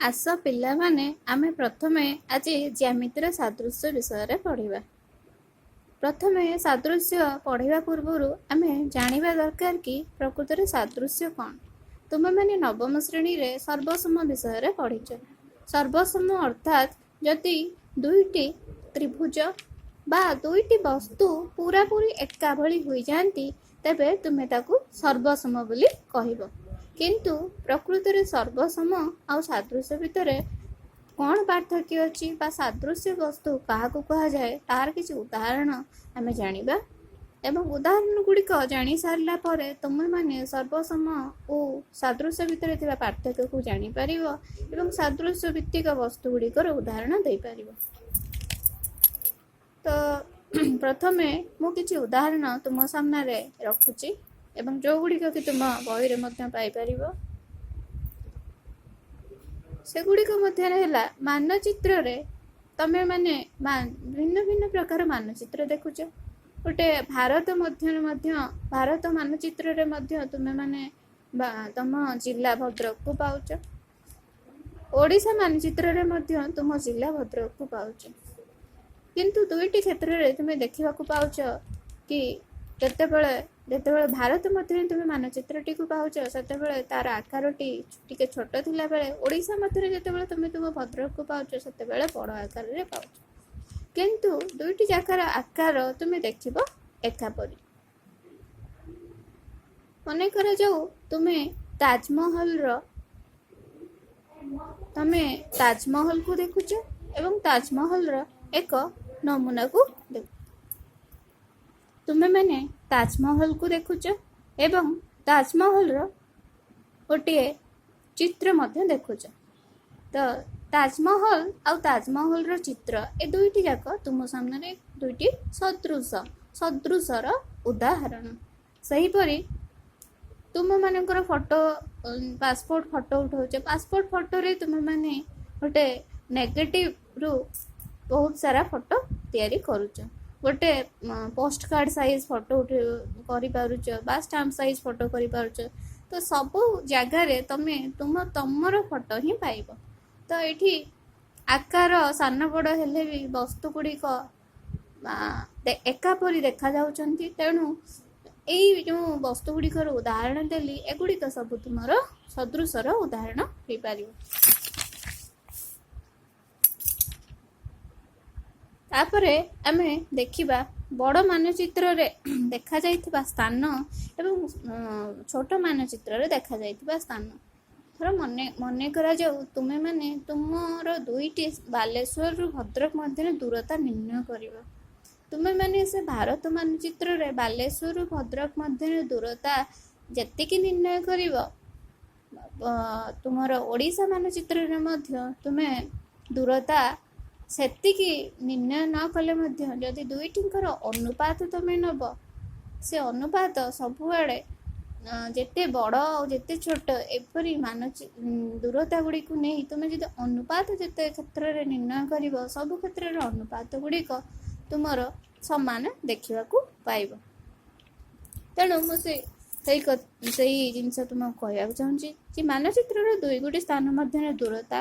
ଆସ ପିଲାମାନେ, ଆମେ ପ୍ରଥମେ ଆଜି ଜ୍ୟାମିତିର ସାଦୃଶ୍ୟ ବିଷୟରେ ପଢ଼ିବା। ପ୍ରଥମେ ସାଦୃଶ୍ୟ ପଢ଼ିବା ପୂର୍ବରୁ ଆମେ ଜାଣିବା ଦରକାର କି ପ୍ରକୃତରେ ସାଦୃଶ୍ୟ କ'ଣ। ତୁମେମାନେ ନବମ ଶ୍ରେଣୀରେ ସର୍ବସମ ବିଷୟରେ ପଢ଼ିଛ। ସର୍ବସମ ଅର୍ଥାତ୍ ଯଦି ଦୁଇଟି ତ୍ରିଭୁଜ ବା ଦୁଇଟି ବସ୍ତୁ ପୁରାପୁରି ଏକା ଭଳି ହୋଇଯାଆନ୍ତି, ତେବେ ତୁମେ ତାକୁ ସର୍ବସମ ବୋଲି କହିବ। କିନ୍ତୁ ପ୍ରକୃତରେ ସର୍ବସମ ଆଉ ସାଦୃଶ୍ୟ ଭିତରେ କ'ଣ ପାର୍ଥକ୍ୟ ଅଛି ବା ସାଦୃଶ୍ୟ ବସ୍ତୁ କାହାକୁ କୁହାଯାଏ, ତାହାର କିଛି ଉଦାହରଣ ଆମେ ଜାଣିବା ଏବଂ ଉଦାହରଣ ଗୁଡ଼ିକ ଜାଣି ସାରିଲା ପରେ ତୁମେମାନେ ସର୍ବସମ ଓ ସାଦୃଶ୍ୟ ଭିତରେ ଥିବା ପାର୍ଥକ୍ୟକୁ ଜାଣିପାରିବ ଏବଂ ସାଦୃଶ୍ୟ ଭିତ୍ତିକ ବସ୍ତୁ ଗୁଡ଼ିକର ଉଦାହରଣ ଦେଇପାରିବ। ତ ପ୍ରଥମେ ମୁଁ କିଛି ଉଦାହରଣ ତୁମ ସାମ୍ନାରେ ରଖୁଛି ଏବଂ ଯେଉଁଗୁଡ଼ିକ କି ତୁମ ବହିରେ ମଧ୍ୟ ପାଇପାରିବ। ସେଗୁଡ଼ିକ ମଧ୍ୟରେ ହେଲା, ମାନଚିତ୍ରରେ ତମେମାନେ ଭିନ୍ନ ଭିନ୍ନ ପ୍ରକାର ମାନଚିତ୍ର ଦେଖୁଛ। ଗୋଟେ ଭାରତ ମଧ୍ୟରେ ମଧ୍ୟ, ଭାରତ ମାନଚିତ୍ରରେ ମଧ୍ୟ ତୁମେମାନେ ବା ତମ ଜିଲ୍ଲା ଭଦ୍ରକକୁ ପାଉଛ। ଓଡ଼ିଶା ମାନଚିତ୍ରରେ ମଧ୍ୟ ତୁମ ଜିଲ୍ଲା ଭଦ୍ରକକୁ ପାଉଛ। କିନ୍ତୁ ଦୁଇଟି କ୍ଷେତ୍ରରେ ତୁମେ ଦେଖିବାକୁ ପାଉଛ କି ଯେତେବେଳେ ଭାରତ ମଧ୍ୟରେ ତୁମେ ମାନଚିତ୍ରଟିକୁ ପାଉଛ, ସେତେବେଳେ ତାର ଆକାରଟି ଟିକେ ଛୋଟ ଥିଲାବେଳେ ଓଡ଼ିଶା ମଧ୍ୟରେ ଯେତେବେଳେ ତୁମେ ତୁମ ଭଦ୍ରକକୁ ପାଉଛ, ସେତେବେଳେ ବଡ଼ ଆକାରରେ ପାଉଛ। କିନ୍ତୁ ଦୁଇଟି ଯାକର ଆକାର ତୁମେ ଦେଖିବ ଏକା ପରି। ମନେ କରାଯାଉ ତମେ ତାଜମହଲକୁ ଦେଖୁଛ ଏବଂ ତାଜମହଲର ଏକ ନମୁନାକୁ ଦେଖ। ତୁମେମାନେ ତାଜମହଲକୁ ଦେଖୁଛ ଏବଂ ତାଜମହଲର ଗୋଟିଏ ଚିତ୍ର ମଧ୍ୟ ଦେଖୁଛ। ତ ତାଜମହଲ ଆଉ ତାଜମହଲର ଚିତ୍ର, ଏ ଦୁଇଟି ଯାକ ତୁମ ସାମ୍ନାରେ ଦୁଇଟି ସଦୃଶର ଉଦାହରଣ। ସେହିପରି ତୁମମାନଙ୍କର ଫଟୋ, ପାସପୋର୍ଟ ଫଟୋ ଉଠାଉଛ। ପାସପୋର୍ଟ ଫଟୋରେ ତୁମେମାନେ ଗୋଟେ ନେଗେଟିଭରୁ ବହୁତ ସାରା ଫଟୋ ତିଆରି କରୁଛ। ଗୋଟେ ପୋଷ୍ଟ କାର୍ଡ଼ ସାଇଜ୍ ଫଟୋ ଉଠେଇ କରିପାରୁଛ ବା ଷ୍ଟାମ୍ପ ସାଇଜ୍ ଫଟୋ କରିପାରୁଛ। ତ ସବୁ ଜାଗାରେ ତମେ ତମର ଫଟୋ ହିଁ ପାଇବ। ତ ଏଇଠି ଆକାର ସାନ ବଡ଼ ହେଲେ ବି ବସ୍ତୁ ଗୁଡ଼ିକ ଏକା ପରି ଦେଖାଯାଉଛନ୍ତି। ତେଣୁ ଏଇ ଯେଉଁ ବସ୍ତୁ ଗୁଡ଼ିକର ଉଦାହରଣ ଦେଲି, ଏଗୁଡ଼ିକ ସବୁ ତୁମର ସଦୃଶର ଉଦାହରଣ ହେଇପାରିବ। ତାପରେ ଆମେ ଦେଖିବା ବଡ଼ ମାନଚିତ୍ରରେ ଦେଖାଯାଇଥିବା ସ୍ଥାନ ଏବଂ ଛୋଟ ମାନଚିତ୍ରରେ ଦେଖାଯାଇଥିବା ସ୍ଥାନ। ଥର ମନେ କରାଯାଉ ତୁମେମାନେ ତୁମର ଦୁଇଟି ବାଲେଶ୍ୱରରୁ ଭଦ୍ରକ ମଧ୍ୟରେ ଦୂରତା ନିର୍ଣ୍ଣୟ କରିବ। ତୁମେମାନେ ସେ ଭାରତ ମାନଚିତ୍ରରେ ବାଲେଶ୍ୱରରୁ ଭଦ୍ରକ ମଧ୍ୟରେ ଦୂରତା ଯେତିକି ନିର୍ଣ୍ଣୟ କରିବ, ତୁମର ଓଡ଼ିଶା ମାନଚିତ୍ରରେ ମଧ୍ୟ ତୁମେ ଦୂରତା ସେତିକି ନିର୍ଣ୍ଣୟ ନ କଲେ ମଧ୍ୟ ଯଦି ଦୁଇଟିଙ୍କର ଅନୁପାତ ତୁମେ ନେବ, ସେ ଅନୁପାତ ସବୁଆଡ଼େ ଯେତେ ବଡ଼ ଆଉ ଯେତେ ଛୋଟ ଏପରି ଦୂରତା ଗୁଡ଼ିକୁ ନେଇ ତୁମେ ଯଦି ଅନୁପାତ ଯେତେ କ୍ଷେତ୍ରରେ ନିର୍ଣ୍ଣୟ କରିବ, ସବୁ କ୍ଷେତ୍ରରେ ଅନୁପାତ ଗୁଡ଼ିକ ତୁମର ସମାନ ଦେଖିବାକୁ ପାଇବ। ତେଣୁ ମୁଁ ସେଇ ଜିନିଷ ତୁମକୁ କହିବାକୁ ଚାହୁଁଛି ଯେ ମାନଚିତ୍ରର ଦୁଇ ଗୋଟି ସ୍ଥାନ ମଧ୍ୟରେ ଦୂରତା,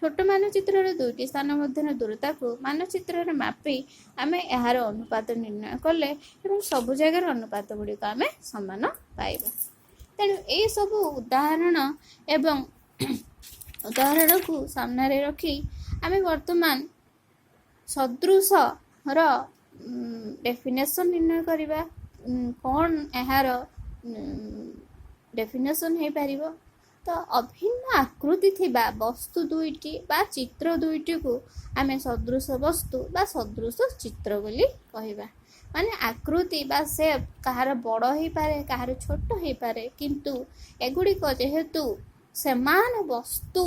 ଛୋଟ ମାନଚିତ୍ରର ଦୁଇଟି ସ୍ଥାନ ମଧ୍ୟରେ ଦୂରତାକୁ ମାନଚିତ୍ରରେ ମାପି ଆମେ ଏହାର ଅନୁପାତ ନିର୍ଣ୍ଣୟ କଲେ ଏବଂ ସବୁ ଜାଗାର ଅନୁପାତ ଗୁଡ଼ିକ ଆମେ ସମାନ ପାଇବା। ତେଣୁ ଏଇସବୁ ଉଦାହରଣ ଏବଂ ଉଦାହରଣକୁ ସାମ୍ନାରେ ରଖି ଆମେ ବର୍ତ୍ତମାନ ସଦୃଶର ଡେଫିନେସନ୍ ନିର୍ଣ୍ଣୟ କରିବା। କ'ଣ ଏହାର ଡେଫିନେସନ୍ ହେଇପାରିବ? ତ ଅଭିନ୍ନ ଆକୃତି ଥିବା ବସ୍ତୁ ଦୁଇଟି ବା ଚିତ୍ର ଦୁଇଟିକୁ ଆମେ ସଦୃଶ ବସ୍ତୁ ବା ସଦୃଶ ଚିତ୍ର ବୋଲି କହିବା। ମାନେ ଆକୃତି ବା ସେପ୍ କାହାର ବଡ଼ ହେଇପାରେ, କାହାର ଛୋଟ ହେଇପାରେ, କିନ୍ତୁ ଏଗୁଡ଼ିକ ଯେହେତୁ ସମାନ ବସ୍ତୁ,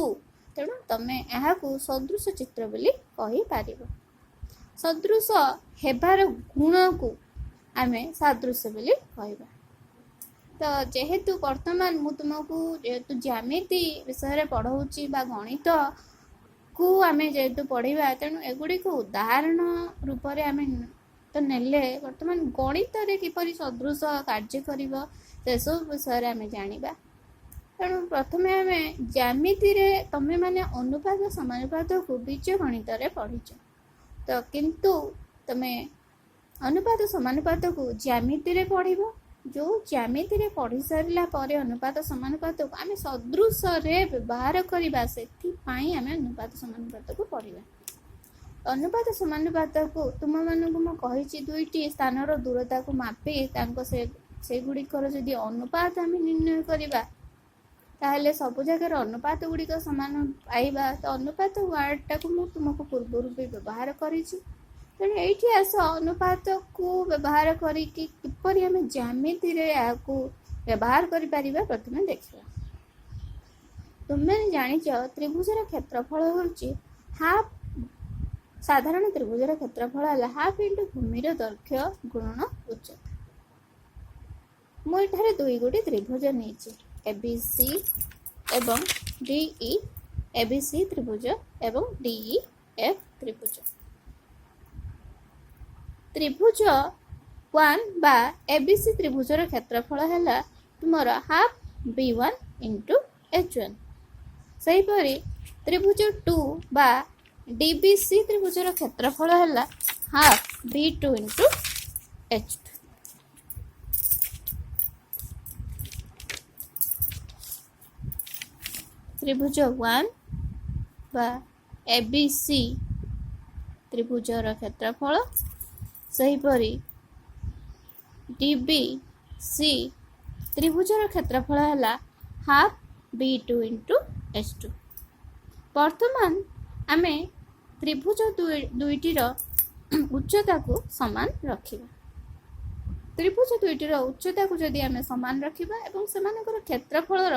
ତେଣୁ ତମେ ଏହାକୁ ସଦୃଶ ଚିତ୍ର ବୋଲି କହିପାରିବ। ସଦୃଶ ହେବାର ଗୁଣକୁ ଆମେ ସାଦୃଶ୍ୟ ବୋଲି କହିବା। ତ ଯେହେତୁ ବର୍ତ୍ତମାନ ମୁଁ ତୁମକୁ ଯେହେତୁ ଜ୍ୟାମିତି ବିଷୟରେ ପଢ଼ଉଛି ବା ଗଣିତକୁ ଆମେ ଯେହେତୁ ପଢ଼ିବା, ତେଣୁ ଏଗୁଡ଼ିକୁ ଉଦାହରଣ ରୂପରେ ଆମେ ତ ନେଲେ। ବର୍ତ୍ତମାନ ଗଣିତରେ କିପରି ସଦୃଶ କାର୍ଯ୍ୟ କରିବ, ସେସବୁ ବିଷୟରେ ଆମେ ଜାଣିବା। ତେଣୁ ପ୍ରଥମେ ଆମେ ଜ୍ୟାମିତିରେ ତମେମାନେ ଅନୁପାତ ସମାନୁପାତକୁ ବୀଜଗଣିତରେ ପଢ଼ିଛ ତ, କିନ୍ତୁ ତମେ ଅନୁପାତ ସମାନୁପାତକୁ ଜ୍ୟାମିତିରେ ପଢ଼ିବ। ଯେଉଁ ଜ୍ୟାମିତିରେ ପଢ଼ି ସାରିଲା ପରେ ଅନୁପାତ ସମାନୁପାତକୁ ଆମେ ସଦୃଶରେ ବ୍ୟବହାର କରିବା, ସେଥିପାଇଁ ଆମେ ଅନୁପାତ ସମାନୁପାତକୁ ପଢ଼ିବା। ଅନୁପାତ ସମାନୁପାତକୁ ତୁମମାନଙ୍କୁ ମୁଁ କହିଛି, ଦୁଇଟି ସ୍ଥାନର ଦୂରତାକୁ ମାପି ତାଙ୍କ ସେ ସେଗୁଡ଼ିକର ଯଦି ଅନୁପାତ ଆମେ ନିର୍ଣ୍ଣୟ କରିବା, ତାହେଲେ ସବୁ ଜାଗାର ଅନୁପାତ ଗୁଡ଼ିକ ସମାନ ପାଇବା। ତ ଅନୁପାତ ୱାର୍ଡ଼ଟାକୁ ମୁଁ ତୁମକୁ ପୂର୍ବରୁ ବି ବ୍ୟବହାର କରିଛି। ତେଣୁ ଏଇଠି ଆସ, ଅନୁପାତକୁ ବ୍ୟବହାର କରିକି କିପରି ଆମେ ଜ୍ୟାମିତିରେ ଏହାକୁ ବ୍ୟବହାର କରିପାରିବା ପ୍ରଥମେ ଦେଖିବା। ତୁମେ ଜାଣିଛ, ତ୍ରିଭୁଜର କ୍ଷେତ୍ରଫଳ ହେଉଛି ହାଫ୍, ସାଧାରଣ ତ୍ରିଭୁଜର କ୍ଷେତ୍ରଫଳ ହେଲା ହାଫ୍ ଇଣ୍ଟୁ ଭୂମିର ଦୈର୍ଘ୍ୟ ଗୁଣନ ଉଚ୍ଚତା। ମୁଁ ଏଠାରେ ଦୁଇ ଗୋଟି ତ୍ରିଭୁଜ ନେଇଛି, ଏ ବି ସି ଏବଂ ଡି ଇ, ଏ ବି ସି ତ୍ରିଭୁଜ ଏବଂ ଡି ଇ ଏଫ୍ ତ୍ରିଭୁଜ। ତ୍ରିଭୁଜ ୱାନ୍ ବା ଏ ବି ସି ତ୍ରିଭୁଜର କ୍ଷେତ୍ରଫଳ ହେଲା ତୁମର half B one into H one. ସେହିପରି ତ୍ରିଭୁଜ ଟୁ ବା ଡି ବି ସି ତ୍ରିଭୁଜର କ୍ଷେତ୍ରଫଳ ହେଲା half B two into H two. ତ୍ରିଭୁଜ ୱାନ୍ ବା ଏ ବି ସି ତ୍ରିଭୁଜର କ୍ଷେତ୍ରଫଳ, ସେହିପରି ଡି ବି ସି ତ୍ରିଭୁଜର କ୍ଷେତ୍ରଫଳ ହେଲା half B two into H two. ବର୍ତ୍ତମାନ ଆମେ ତ୍ରିଭୁଜ ଦୁଇଟିର ଉଚ୍ଚତାକୁ ସମାନ ରଖିବା। ତ୍ରିଭୁଜ ଦୁଇଟିର ଉଚ୍ଚତାକୁ ଯଦି ଆମେ ସମାନ ରଖିବା ଏବଂ ସେମାନଙ୍କର କ୍ଷେତ୍ରଫଳର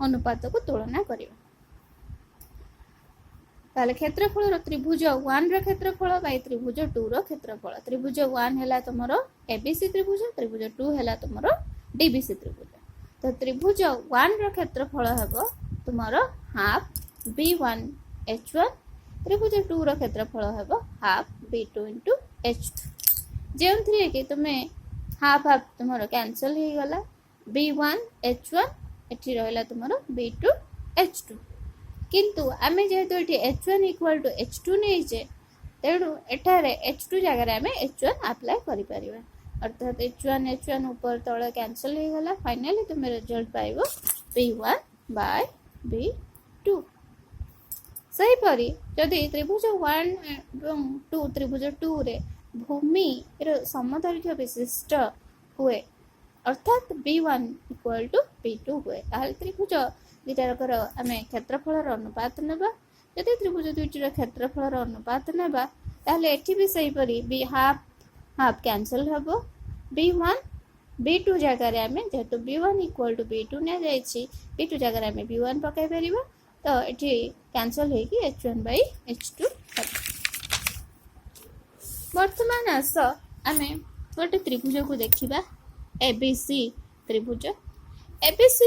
ଅନୁପାତକୁ ତୁଳନା କରିବା, ତାହେଲେ କ୍ଷେତ୍ରଫଳର ତ୍ରିଭୁଜ ୱାନ୍ର କ୍ଷେତ୍ରଫଳ ବାଇ ତ୍ରିଭୁଜ ଟୁର କ୍ଷେତ୍ରଫଳ। ତ୍ରିଭୁଜ ୱାନ୍ ହେଲା ତୁମର ଏ ବି ସି ତ୍ରିଭୁଜ, ତ୍ରିଭୁଜ ଟୁ ହେଲା ତୁମର ଡି ବି ସି ତ୍ରିଭୁଜ। ତ ତ୍ରିଭୁଜ ୱାନ୍ର କ୍ଷେତ୍ରଫଳ ହେବ ତୁମର half B one H one, ତ୍ରିଭୁଜ ଟୁର କ୍ଷେତ୍ରଫଳ ହେବ half B two into H two, ଯେଉଁଥିରେ କି ତୁମେ ହାଫ୍ ହାଫ୍ ତୁମର କ୍ୟାନସଲ୍ ହେଇଗଲା। ବି ୱାନ୍ ଏଚ୍ ୱାନ୍, ଏଠି ରହିଲା ତୁମର ବି ଟୁ ଏଚ୍ ଟୁ। କିନ୍ତୁ ଆମେ ଯେହେତୁ ଏଠି H one equal to H two ନେଇଛେ, ତେଣୁ ଏଠାରେ ଏଚ୍ ଟୁ ଜାଗାରେ ଆମେ ଏଚ୍ ୱାନ୍ ଆପ୍ଲାଏ କରିପାରିବା। ଅର୍ଥାତ୍ ଏଚ୍ ୱାନ୍ ଏଚ୍ ୱାନ୍ ଉପର ତଳ କ୍ୟାନସଲ୍ ହେଇଗଲା। ଫାଇନାଲି ତୁମେ ରେଜଲ୍ଟ ପାଇବ B one by B two. ସେହିପରି ଯଦି ତ୍ରିଭୁଜ ୱାନ୍ ଏବଂ ଟୁ, ତ୍ରିଭୁଜ ଟୁରେ ଭୂମିର ସମଦୈର୍ଘ୍ୟ ବିଶିଷ୍ଟ ହୁଏ, ଅର୍ଥାତ୍ B one equal to B two ହୁଏ, ତାହେଲେ ତ୍ରିଭୁଜ ଦୁଇଟାକର ଆମେ କ୍ଷେତ୍ରଫଳର ଅନୁପାତ ନେବା। ଯଦି ତ୍ରିଭୁଜ ଦୁଇଟିର କ୍ଷେତ୍ରଫଳର ଅନୁପାତ ନେବା, ତାହେଲେ ଏଠି ବି ସେହିପରି ବି ହାଫ୍ ହାଫ୍ କ୍ୟାନସଲ୍ ହେବ। ବି ୱାନ୍ ବି ଟୁ ଜାଗାରେ ଆମେ ଯେହେତୁ B one equal to B two ନିଆଯାଇଛି, ବି ଟୁ ଜାଗାରେ ଆମେ ବି ୱାନ୍ ପକାଇ ପାରିବା। ତ ଏଠି କ୍ୟାନସଲ୍ ହେଇକି H one by H two ହେବ। ବର୍ତ୍ତମାନ ଆସ, ଆମେ ଗୋଟେ ତ୍ରିଭୁଜକୁ ଦେଖିବା, ଏ ବି ସି ତ୍ରିଭୁଜ। ଏ ବି ସି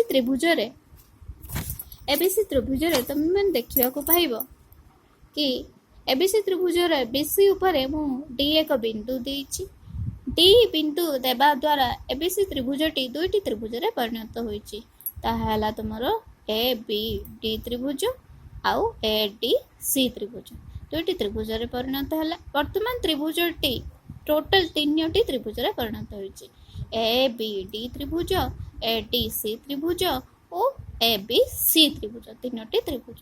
ତ୍ରିଭୁଜରେ ତୁମେମାନେ ଦେଖିବାକୁ ପାଇବ କି ଏ ବି ସି ତ୍ରିଭୁଜର ବି ସି ଉପରେ ମୁଁ ଡି ଏକ ବିନ୍ଦୁ ଦେଇଛି। ଡି ବିନ୍ଦୁ ଦେବା ଦ୍ୱାରା ଏ ବି ସି ତ୍ରିଭୁଜଟି ଦୁଇଟି ତ୍ରିଭୁଜରେ ପରିଣତ ହୋଇଛି। ତାହା ହେଲା ତୁମର ଏ ବି ଡି ତ୍ରିଭୁଜ ଆଉ ଏ ଡି ସି ତ୍ରିଭୁଜ। ଦୁଇଟି ତ୍ରିଭୁଜରେ ପରିଣତ ହେଲା। ବର୍ତ୍ତମାନ ତ୍ରିଭୁଜଟି ଟୋଟାଲ ତିନୋଟି ତ୍ରିଭୁଜରେ ପରିଣତ ହୋଇଛି: ଏ ବି ଡି ତ୍ରିଭୁଜ, ଏ ଡି ସି ତ୍ରିଭୁଜ ଓ ଏ ବି ସି ତ୍ରିଭୁଜ। ତିନୋଟି ତ୍ରିଭୁଜ।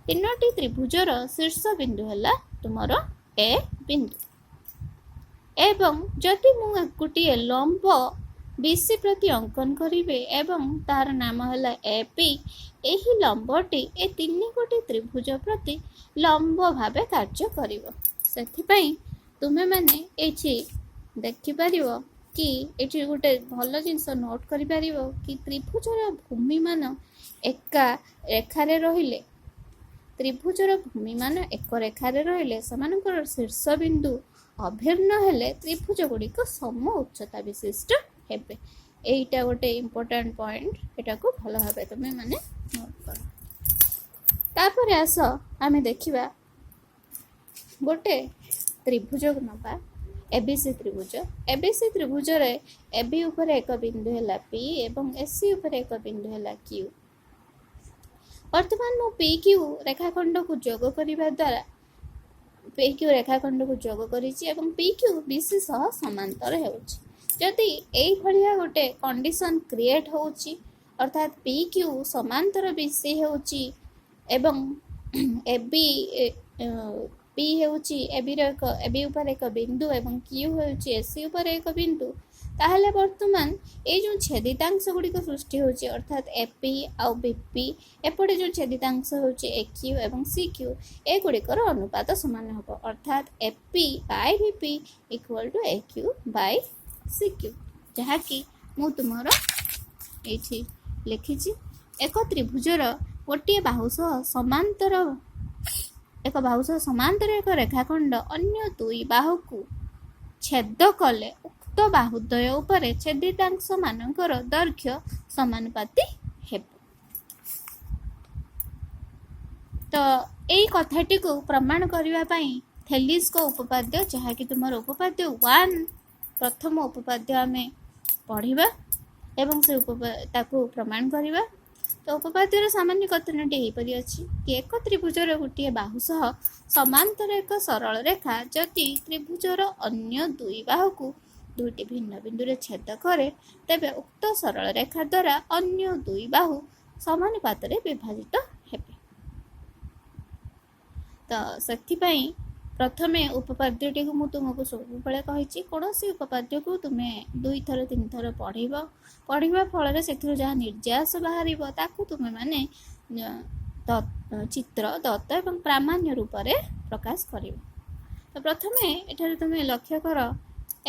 ତିନୋଟି ତ୍ରିଭୁଜର ଶୀର୍ଷ ବିନ୍ଦୁ ହେଲା ତୁମର ଏ ବିନ୍ଦୁ। ଏବଂ ଯଦି ମୁଁ ଗୋଟିଏ ଲମ୍ବ ବି ସି ପ୍ରତି ଅଙ୍କନ କରିବି ଏବଂ ତାର ନାମ ହେଲା ଏ ପି, ଏହି ଲମ୍ବଟି ଏ ତିନି ଗୋଟି ତ୍ରିଭୁଜ ପ୍ରତି ଲମ୍ବ ଭାବେ କାର୍ଯ୍ୟ କରିବ। ସେଥିପାଇଁ ତୁମେମାନେ ଏଇଠି ଦେଖିପାରିବ କି ଏଠି ଗୋଟେ ଭଲ ଜିନିଷ ନୋଟ୍ କରିପାରିବ କି ତ୍ରିଭୁଜର ଭୂମିମାନ ଏକା ରେଖାରେ ରହିଲେ, ତ୍ରିଭୁଜର ଭୂମିମାନ ଏକ ରେଖାରେ ରହିଲେ, ସେମାନଙ୍କର ଶୀର୍ଷବିନ୍ଦୁ ଅଭିନ୍ନ ହେଲେ ତ୍ରିଭୁଜ ଗୁଡ଼ିକ ସମ ଉଚ୍ଚତା ବିଶିଷ୍ଟ ହେବେ। ଏଇଟା ଗୋଟେ ଇମ୍ପୋର୍ଟାଣ୍ଟ ପଏଣ୍ଟ। ଏଟାକୁ ଭଲ ଭାବେ ତୁମେ ମାନେ ନୋଟ୍ କର। ତାପରେ ଆସ, ଆମେ ଦେଖିବା, ଗୋଟେ ତ୍ରିଭୁଜ ନେବା, ଏବିସି ତ୍ରିଭୁଜ। ଏବିସି ତ୍ରିଭୁଜରେ ଏ ବି ଉପରେ ଏକ ବିନ୍ଦୁ ହେଲା ପି ଏବଂ ଏସି ଉପରେ ଏକ ବିନ୍ଦୁ ହେଲା କ୍ୟୁ। ବର୍ତ୍ତମାନ ମୁଁ ପି କ୍ୟୁ ରେଖାଖଣ୍ଡକୁ ଯୋଗ କରିବା ଦ୍ୱାରା ପି କ୍ୟୁ ରେଖାଖଣ୍ଡକୁ ଯୋଗ କରିଛି ଏବଂ ପି କ୍ୟୁ ବି ସି ସହ ସମାନ୍ତର ହେଉଛି। ଯଦି ଏଇଭଳିଆ ଗୋଟେ କଣ୍ଡିସନ୍ କ୍ରିଏଟ୍ ହେଉଛି, ଅର୍ଥାତ୍ ପି କ୍ୟୁ ସମାନ୍ତର ବି ସି ହେଉଛି ଏବଂ ଏ ବି ପି ହେଉଛି ଏବିର ଏକ ଏ ବି ଉପରେ ଏକ ବିନ୍ଦୁ ଏବଂ କ୍ୟୁ ହେଉଛି ଏ ସି ଉପରେ ଏକ ବିନ୍ଦୁ, ତାହେଲେ ବର୍ତ୍ତମାନ ଏଇ ଯେଉଁ ଛେଦିତାଂଶ ଗୁଡ଼ିକ ସୃଷ୍ଟି ହେଉଛି, ଅର୍ଥାତ୍ ଏ ପି ଆଉ ବି ପି, ଏପଟେ ଯେଉଁ ଛେଦିତାଂଶ ହେଉଛି ଏ କ୍ୟୁ ଏବଂ ସି କ୍ୟୁ, ଏଗୁଡ଼ିକର ଅନୁପାତ ସମାନ ହେବ। ଅର୍ଥାତ୍ AP by BP equal to AQ by CQ, ଯାହାକି ମୁଁ ତୁମର ଏଇଠି ଲେଖିଛି। ଏକ ତ୍ରିଭୁଜର ଗୋଟିଏ ବାହୁ ସହ ସମାନ୍ତର ଏକ ବାହୁ ସହ ସମାନ୍ତର ଏକ ରେଖାଖଣ୍ଡ ଅନ୍ୟ ଦୁଇ ବାହୁକୁ ଛେଦ କଲେ ଉକ୍ତ ବାହୁଦ୍ୱୟ ଉପରେ ଛେଦିତାଂଶ ମାନଙ୍କର ଦୈର୍ଘ୍ୟ ସମାନୁପାତୀ ହେବ। ତ ଏଇ କଥାଟିକୁ ପ୍ରମାଣ କରିବା ପାଇଁ ଥେଲିସ୍ଙ୍କ ଉପପାଦ୍ୟ, ଯାହାକି ତୁମର ଉପପାଦ୍ୟ 1, ପ୍ରଥମ ଉପପାଦ୍ୟ ଆମେ ପଢ଼ିବା ଏବଂ ସେ ତାକୁ ପ୍ରମାଣ କରିବା। ତ ଉପପାଦ୍ୟର ସାମାନ୍ୟ କଥନଟି ଏହିପରି ଅଛି କି ଏକ ତ୍ରିଭୁଜର ଗୋଟିଏ ବାହୁ ସହ ସମାନ୍ତର ଏକ ସରଳ ରେଖା ଯଦି ତ୍ରିଭୁଜର ଅନ୍ୟ ଦୁଇ ବାହୁକୁ ଦୁଇଟି ଭିନ୍ନ ବିନ୍ଦୁରେ ଛେଦ କରେ, ତେବେ ଉକ୍ତ ସରଳ ରେଖା ଦ୍ୱାରା ଅନ୍ୟ ଦୁଇ ବାହୁ ସମାନୁପାତରେ ବିଭାଜିତ ହେବେ। ତ ସେଥିପାଇଁ ପ୍ରଥମେ ଉପପାଦ୍ୟଟିକୁ ମୁଁ ତୁମକୁ ସବୁବେଳେ କହିଛି, କୌଣସି ଉପପାଦ୍ୟକୁ ତୁମେ ଦୁଇଥର ତିନିଥର ପଢ଼ିବ। ପଢ଼ିବା ଫଳରେ ସେଥିରୁ ଯାହା ନିର୍ଯାସ ବାହାରିବ, ତାକୁ ତୁମେମାନେ ଚିତ୍ର, ଦତ୍ତ ଏବଂ ପ୍ରାମାଣ୍ୟ ରୂପରେ ପ୍ରକାଶ କରିବ। ତ ପ୍ରଥମେ ଏଠାରେ ତୁମେ ଲକ୍ଷ୍ୟ କର,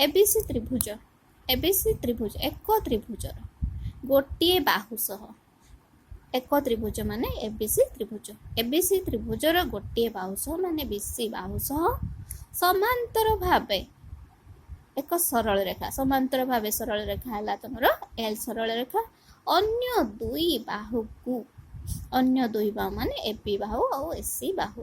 ଏବିସି ତ୍ରିଭୁଜ, ଏବିସି ତ୍ରିଭୁଜ ଏକ ତ୍ରିଭୁଜର ଗୋଟିଏ ବାହୁ ସହ, ଏକ ତ୍ରିଭୁଜ ମାନେ ଏବିସି ତ୍ରିଭୁଜ, ଏବିସି ତ୍ରିଭୁଜର ଗୋଟିଏ ବାହୁ ସହ ମାନେ ବିସି ବାହୁ ସହ ସମାନ୍ତର ଭାବେ ଏକ ସରଳ ରେଖା, ସମାନ୍ତର ଭାବେ ସରଳ ରେଖା ହେଲା ତମର ଏଲ୍ ସରଳ ରେଖା, ଅନ୍ୟ ଦୁଇ ବାହୁକୁ, ଅନ୍ୟ ଦୁଇ ବାହୁ ମାନେ ଏ ବି ବାହୁ ଆଉ ଏ ସି ବାହୁ,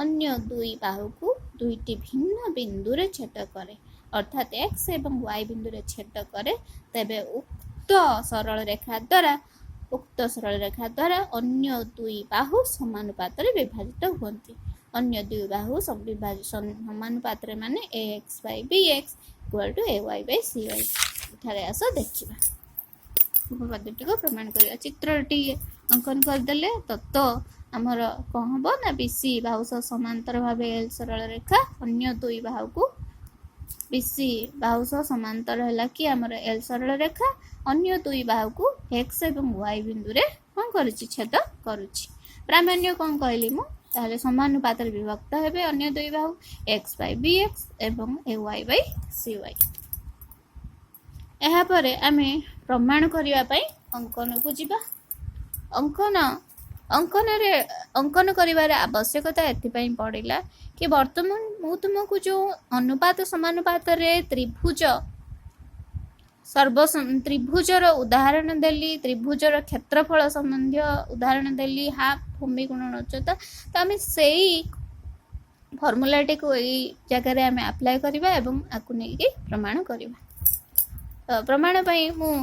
ଅନ୍ୟ ଦୁଇ ବାହୁକୁ ଦୁଇଟି ଭିନ୍ନ ବିନ୍ଦୁରେ ଛେଦ କରେ, ଅର୍ଥାତ୍ ଏକ୍ସ ଏବଂ ୱାଇ ବିନ୍ଦୁରେ ଛେଦ କରେ, ତେବେ ଉକ୍ତ ସରଳ ରେଖା ଦ୍ୱାରା ଅନ୍ୟ ଦୁଇ ବାହୁ ସମାନୁପାତରେ ବିଭାଜିତ ହୁଅନ୍ତି। ଅନ୍ୟ ଦୁଇ ବାହୁ ସମାନୁପାତରେ ମାନେ AX by BX equal to AY by CY। ଏଠାରେ ଆସ ଦେଖିବା, ଉପପାଦ୍ୟଟିକୁ ପ୍ରମାଣ କରିବା। ଚିତ୍ରଟି ଅଙ୍କନ କରିଦେଲେ ତତ୍ତ୍ୱ ଆମର କ'ଣ ହବ ନା ବି ସି ବାହୁ ସହ ସମାନ୍ତର ଭାବେ ଏଲ୍ ସରଳ ରେଖା ଅନ୍ୟ ଦୁଇ ବାହୁକୁ, ବି ସି ବାହୁ ସହ ସମାନ୍ତର ହେଲା କି ଆମର ଏଲ୍ ସରଳ ରେଖା ଅନ୍ୟ ଦୁଇ ବାହୁକୁ ଏକ୍ସ ଏବଂ ୱାଇ ବିନ୍ଦୁରେ କ'ଣ କରୁଛି? ଛେଦ କରୁଛି। ପ୍ରାମାଣ୍ୟ କ'ଣ କହିଲି ମୁଁ? ତାହେଲେ ସମାନୁପାତରେ ବିଭକ୍ତ ହେବେ ଅନ୍ୟ ଦୁଇ ବାହୁ ଏକ୍ସ ବାଇ ବି ଏକ୍ସ ଏବଂ AY by CY। ଏହାପରେ ଆମେ ପ୍ରମାଣ କରିବା ପାଇଁ ଅଙ୍କନକୁ ଯିବା। ଅଙ୍କନ କରିବାର ଆବଶ୍ୟକତା ଏଥିପାଇଁ ପଡ଼ିଲା କି ବର୍ତ୍ତମାନ ମୁଁ ତୁମକୁ ଯେଉଁ ଅନୁପାତ ସମାନୁପାତରେ ତ୍ରିଭୁଜର ଉଦାହରଣ ଦେଲି, ତ୍ରିଭୁଜର କ୍ଷେତ୍ରଫଳ ସମ୍ବନ୍ଧୀୟ ଉଦାହରଣ ଦେଲି, ହାଫ୍ ଭୂମି ଗୁଣନ ଉଚ୍ଚତା, ତ ଆମେ ସେଇ ଫର୍ମୁଲାଟିକୁ ଏଇ ଜାଗାରେ ଆମେ ଆପ୍ଲାଏ କରିବା ଏବଂ ଆକୁ ନେଇକି ପ୍ରମାଣ କରିବା। ତ ପ୍ରମାଣ ପାଇଁ ମୁଁ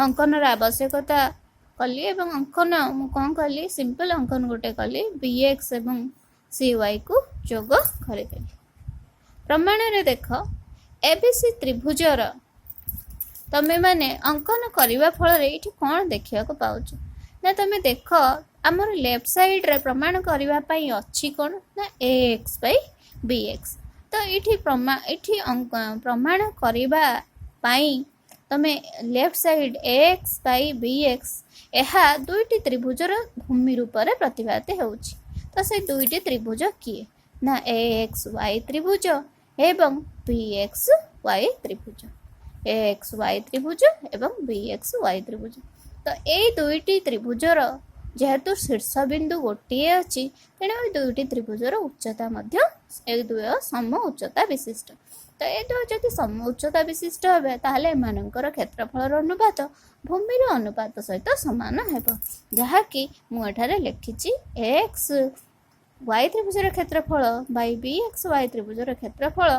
ଅଙ୍କନର ଆବଶ୍ୟକତା କଲି ଏବଂ ଅଙ୍କନ ମୁଁ କ'ଣ କଲି? ସିମ୍ପଲ୍ ଅଙ୍କନ ଗୋଟେ କଲି, ବି ଏକ୍ସ ଏବଂ ସି ୱାଇକୁ ଯୋଗ କରିଦେଲି। ପ୍ରମାଣରେ ଦେଖ, ଏ ବି ସି ତ୍ରିଭୁଜର ତମେମାନେ ଅଙ୍କନ କରିବା ଫଳରେ ଏଇଠି କ'ଣ ଦେଖିବାକୁ ପାଉଛ ନା ତମେ ଦେଖ, ଆମର ଲେଫ୍ଟ ସାଇଡ଼ରେ ପ୍ରମାଣ କରିବା ପାଇଁ ଅଛି କ'ଣ ନା AX by BX। ତ ଏଇଠି ପ୍ରମାଣ କରିବା ପାଇଁ ତମେ left side AX by BX, ଏହା ଦୁଇଟି ତ୍ରିଭୁଜର ଭୂମି ରୂପରେ ପ୍ରତିଭାତ ହେଉଛି। ତ ସେ ଦୁଇଟି ତ୍ରିଭୁଜ କିଏ ନା ଏ ଏକ୍ସ ୱାଇ ତ୍ରିଭୁଜ ଏବଂ ବି ଏକ୍ସ ୱାଇ ତ୍ରିଭୁଜ। ଏ ଏକ୍ସ ୱାଇ ତ୍ରିଭୁଜ ଏବଂ ବି ଏକ୍ସ ୱାଇ ତ୍ରିଭୁଜ। ତ ଏଇ ଦୁଇଟି ତ୍ରିଭୁଜର ଯେହେତୁ ଶୀର୍ଷବିନ୍ଦୁ ଗୋଟିଏ ଅଛି, ତେଣୁ ଏଇ ଦୁଇଟି ତ୍ରିଭୁଜର ଉଚ୍ଚତା ମଧ୍ୟ ଏଇ ଦୁଇ ସମ ଉଚ୍ଚତା ବିଶିଷ୍ଟ। ତ ଏ ଦୁଇ ଯଦି ସମ ଉଚ୍ଚତା ବିଶିଷ୍ଟ ହେବେ, ତାହେଲେ ଏମାନଙ୍କର କ୍ଷେତ୍ରଫଳର ଅନୁପାତ ଭୂମିର ଅନୁପାତ ସହିତ ସମାନ ହେବ, ଯାହାକି ମୁଁ ଏଠାରେ ଲେଖିଛି ଏକ୍ସ ୱାଇ ତ୍ରିଭୁଜର କ୍ଷେତ୍ରଫଳ ବାଇ ବି ଏକ୍ସ ୱାଇ ତ୍ରିଭୁଜର କ୍ଷେତ୍ରଫଳ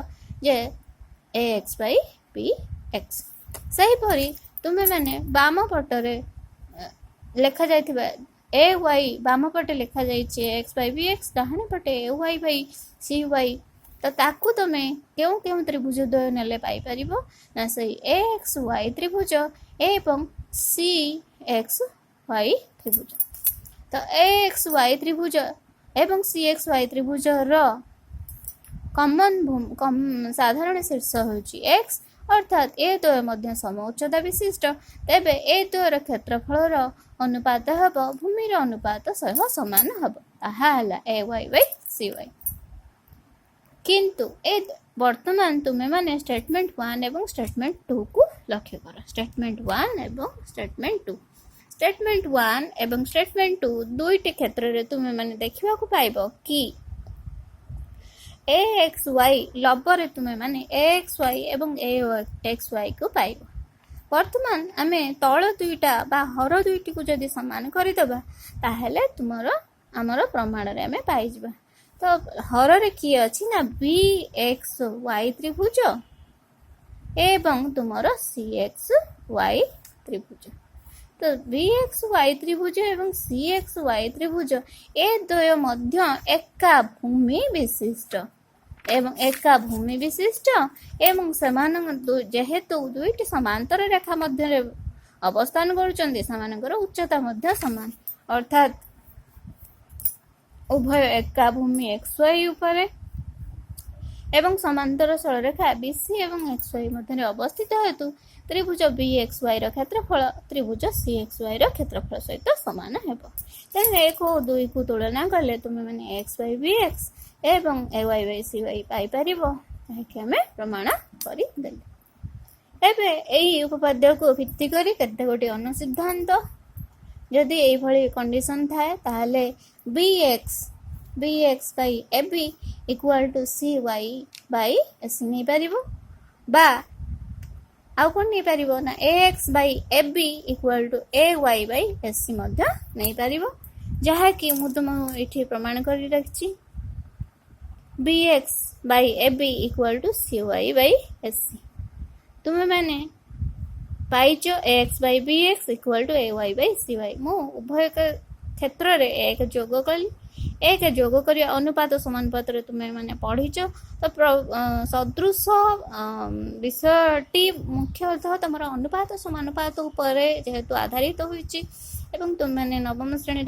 ଯେ AX by BX। ସେହିପରି ତୁମେମାନେ ବାମ ପଟରେ ଲେଖାଯାଇଥିବା ଏ ୱାଇ, ବାମ ପଟେ ଲେଖାଯାଇଛି ଏକ୍ସ ବାଇ ବି ଏକ୍ସ, ଡାହାଣ ପଟେ A Y by C Y। ତ ତାକୁ ତୁମେ କେଉଁ କେଉଁ ତ୍ରିଭୁଜ ଦ୍ୱୟ ନେଲେ ପାଇପାରିବ ନା ସେଇ ଏ ଏକ୍ସ ୱାଇ ତ୍ରିଭୁଜ ଏବଂ ସି ଏକ୍ସ ୱାଇ ତ୍ରିଭୁଜ। ତ ଏ ଏକ୍ସ ୱାଇ ତ୍ରିଭୁଜ ଏବଂ ସି ଏକ୍ସ ୱାଇ ତ୍ରିଭୁଜର କମନ୍ ସାଧାରଣ ଶୀର୍ଷ ହେଉଛି ଏକ୍ସ, ଅର୍ଥାତ୍ ଏ ଦ୍ୱୟ ମଧ୍ୟ ସମ ଉଚ୍ଚତା ବିଶିଷ୍ଟ। ତେବେ ଏ ଦ୍ୱୟର କ୍ଷେତ୍ରଫଳର ଅନୁପାତ ହେବ ଭୂମିର ଅନୁପାତ ସହ ସମାନ ହେବ। ତାହା ହେଲା A Y by C Y। କିନ୍ତୁ ଏ ବର୍ତ୍ତମାନ ତୁମେମାନେ ଷ୍ଟେଟମେଣ୍ଟ ୱାନ୍ ଏବଂ ଷ୍ଟେଟମେଣ୍ଟ ଟୁକୁ ଲକ୍ଷ୍ୟ କର। ଷ୍ଟେଟମେଣ୍ଟ ୱାନ୍ ଏବଂ ଷ୍ଟେଟମେଣ୍ଟ ଟୁ, ଷ୍ଟେଟମେଣ୍ଟ ୱାନ୍ ଏବଂ ଷ୍ଟେଟମେଣ୍ଟ ଟୁ ଦୁଇଟି କ୍ଷେତ୍ରରେ ତୁମେମାନେ ଦେଖିବାକୁ ପାଇବ କି ଏ ଏକ୍ସ ୱାଇ ଲବରେ ତୁମେମାନେ ଏ ଏକ୍ସ ୱାଇ ଏବଂ ଏ ଏକ୍ସ ୱାଇକୁ ପାଇବ। ବର୍ତ୍ତମାନ ଆମେ ତଳ ଦୁଇଟା ବା ହର ଦୁଇଟିକୁ ଯଦି ସମାନ କରିଦେବା, ତାହେଲେ ତୁମର ଆମର ପ୍ରମାଣରେ ଆମେ ପାଇଯିବା। ତ ହରରେ କିଏ ଅଛି ନା ବି ଏକ୍ସ ୱାଇ ତ୍ରିଭୁଜ ଏବଂ ତୁମର ସି ଏକ୍ସ ୱାଇ ତ୍ରିଭୁଜ। ତ ବି ଏକ୍ସ ୱାଇ ତ୍ରିଭୁଜ ଏବଂ ସି ଏକ୍ସ ୱାଇ ତ୍ରିଭୁଜ ଏ ଦ୍ୱୟ ମଧ୍ୟ ଏକା ଭୂମି ବିଶିଷ୍ଟ ଏବଂ ଏକା ଭୂମି ବିଶିଷ୍ଟ ଏବଂ ସେମାନଙ୍କ ଯେହେତୁ ଦୁଇଟି ସମାନ୍ତର ରେଖା ମଧ୍ୟରେ ଅବସ୍ଥାନ କରୁଛନ୍ତି, ସେମାନଙ୍କର ଉଚ୍ଚତା ମଧ୍ୟ ସମାନ। ଅର୍ଥାତ୍ ଉଭୟ ଏକା ଭୂମି ଏକ୍ସ ୱାଇ ଉପରେ ଏବଂ ସମାନ୍ତର ସରଳରେଖା ବି ସି ଏବଂ ଏକ୍ସ ୱାଇ ମଧ୍ୟରେ ଅବସ୍ଥିତ ହେତୁ ତ୍ରିଭୁଜ ବି ଏକ୍ସ ୱାଇର କ୍ଷେତ୍ରଫଳ ତ୍ରିଭୁଜ ସି ଏକ୍ସ ୱାଇର କ୍ଷେତ୍ରଫଳ ସହିତ ସମାନ ହେବ। ତେଣୁ ଏକ ଓ ଦୁଇକୁ ତୁଳନା କଲେ ତୁମେମାନେ ଏକ୍ସ ବାଇ ବି ଏକ୍ସ ଏବଂ A Y by C Y ପାଇପାରିବ, ଯାହାକି ଆମେ ପ୍ରମାଣ କରିଦେଲେ। ଏବେ ଏଇ ଉପପାଦ୍ୟକୁ ଭିତ୍ତି କରି କେତେ ଗୋଟିଏ ଅନୁସିଦ୍ଧାନ୍ତ। ଯଦି ଏଇଭଳି କଣ୍ଡିସନ ଥାଏ, ତାହେଲେ B X by A B equal to C Y by A C ନେଇପାରିବ ବା ଆଉ କ'ଣ ନେଇପାରିବ ନା A X by A B equal to A Y by A C ମଧ୍ୟ ନେଇପାରିବ, ଯାହାକି ମୁଁ ତୁମକୁ ଏଠି ପ୍ରମାଣ କରି ରଖିଛି। B X by A B equal to C Y by A C। ତୁମେମାନେ ପାଇଛ A X by B X equal to A Y by C Y। ମୁଁ ଉଭୟ କ୍ଷେତ୍ରରେ ଏକ ଯୋଗ କଲି। ଏକ ଯୋଗ କରିବା ଅନୁପାତ ସମାନୁପାତରେ ତୁମେ ମାନେ ପଢ଼ିଛ। ତ ସଦୃଶ ବିଷୟଟି ମୁଖ୍ୟତଃ ତୁମର ଅନୁପାତ ସମାନୁପାତ ଉପରେ ଯେହେତୁ ଆଧାରିତ ହୋଇଛି ଏବଂ ତୁମେମାନେ ନବମ ଶ୍ରେଣୀରେ